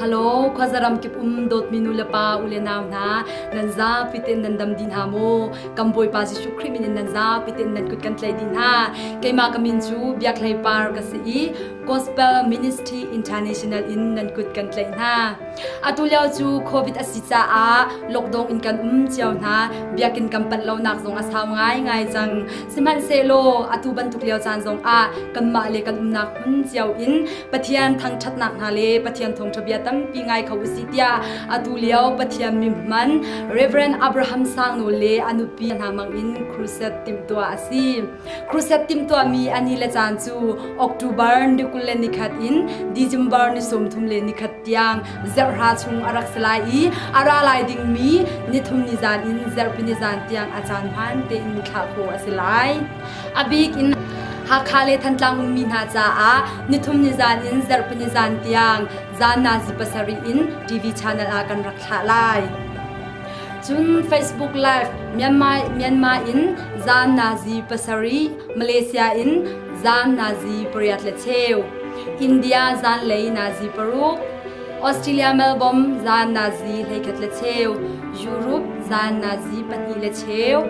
Hello, khuazaram kip um dawtmi nu le pa u le nau hna, nan zapi tein nan dam dih hna maw? Kan Bawipa Jesuh Khrih min in nan zapi tein nan kut kan tlaih dih hna. Keimah ka min cu Biak Hlei Par ka si i Gospel Ministry International in nan kut kan tlaih hna. Atu lio cu COVID a si caah lockdown in kan um cio hna. Biakinn kan panh lonak zong a sau ngaingai cang. Sihmanhsehlaw atu bantuk lio caan zong ah kanmah le kan umnak hmun cio in Pathian thangṭhatnak hna le Pathian thawngṭha bia tampi ngai kho usih tiah atu lio Pathian mihman Reverend Abraham Sangnawl le a nupi hna mang in crusade timhtuah a si. Crusade timhtuahmi a ni le caan cu October ni 21 in December ni 31 tiang zarhra chung a rak si lai i a ra lai dingmi nithum ni zan in zarhpi ni zan tiang a caan hmaan tein thlah khawh a si lai. A bik in Hakha le Thantlang ummi hna caah nithum ni zan in zarhpi ni zan tiang zan nazi pasarih in TV channel ah kan rak thlah lai. Cun Facebook Live Myanmar, Myanmar in zan nazi pasarih, Malaysia in zan nazi pariat le cheu, India zanlei nazi paruk, Australia Melbourne zan nazi hleikhat le cheu, Europe zan nazi pahnih le cheu,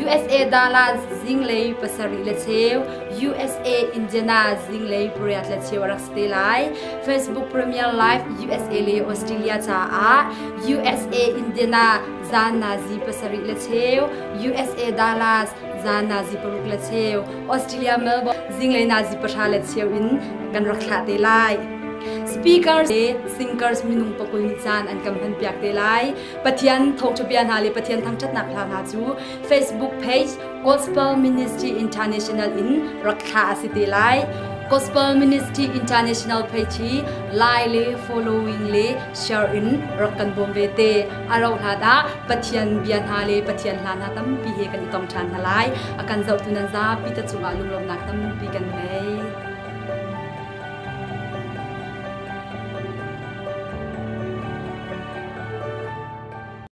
USA Dallas zinglei pasarih le cheu, USA Indiana zinglei pariat le cheu a rak si te lai. Facebook Premier Live USA le Australia caah USA Indiana zan nazi pasarih le cheu, USA Dallas zan nazi paruk le cheu, Australia Melbourne zinglei nazi pahra le cheu in kan rak thlah te lai. Speakers le singers minung pakul nih caan an kan hmanpiak te lai. Pathian thawngṭha bia hna le Pathian thangṭhatnak hla hna cu Facebook page Gospel Ministry International in rak thlah a si te lai. Gospel Ministry International page hi like le following le share in rak kan bawm ve te. A rauh hlat ah Pathian bia hna le Pathian hla hna tampi he kan i tong ṭhan hna lai. A kan zohtu nan zapi te cungah lunglawmhnak tampi kan ngei.